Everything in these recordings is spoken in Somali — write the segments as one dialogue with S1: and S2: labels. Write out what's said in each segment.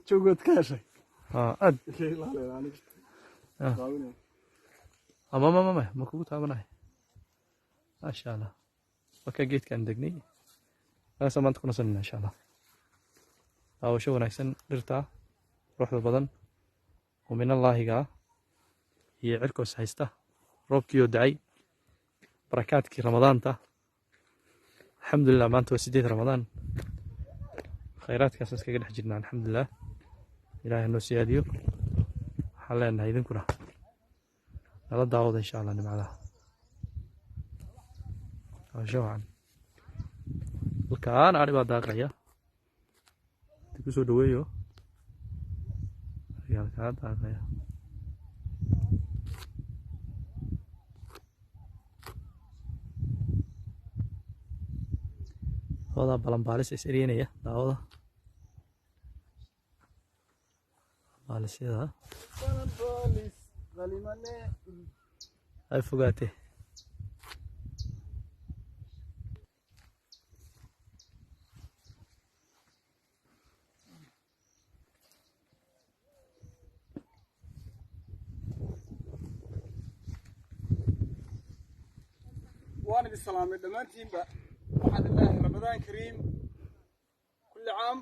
S1: Joogood ka heshay.
S2: Haa, aad.
S1: Iska ilaali aniga.
S2: Ah.
S1: Daawinaya.
S2: Ama ma kugu taabanayo. Maasha Allah, waa kaa geedkaan degnay, kaasaan maanta ku nasanayna, insha Allah. Daawasho wanaagsan. Dhirta quruxda badan oo minallaahiga ah iyo cirkoos haysta, roobkiioo dacay, barakaadkii Ramadaanta. Alxamdulilah, maanta waa 8 Ramadaan. Khayraadkaas iskaga dhex jirnaa, alxamdulilah. Ilaahay noo siyaadiyo. Waxaan leenahay, idinkuna nala daawada, insha Allah. Nimcadaha daawasho wacan. Halkaan adhi baa daaqaya, inta kusoo dhaweeyo. Ariga halkaa daaqaya. Labadaa balanbaalis is eryanaya. Daawada balanbaalisyada.
S1: Balanbaalis, qalimane.
S2: Ay fogaatee.
S1: Waan idin salaamay dhammaantiinba. Waxaan idin leeyahay Ramadaan kariim, kulli caam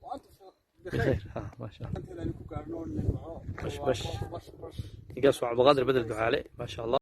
S1: wa antum bikhayr.
S2: بخير، ها، ما شاء الله.
S1: Intaydaan ku gaarno nimco.
S2: Bash, bash.
S1: Bash bash.
S2: Ninkaas waa Cabdiqaadir Bedel Ducaale, maasha Allah.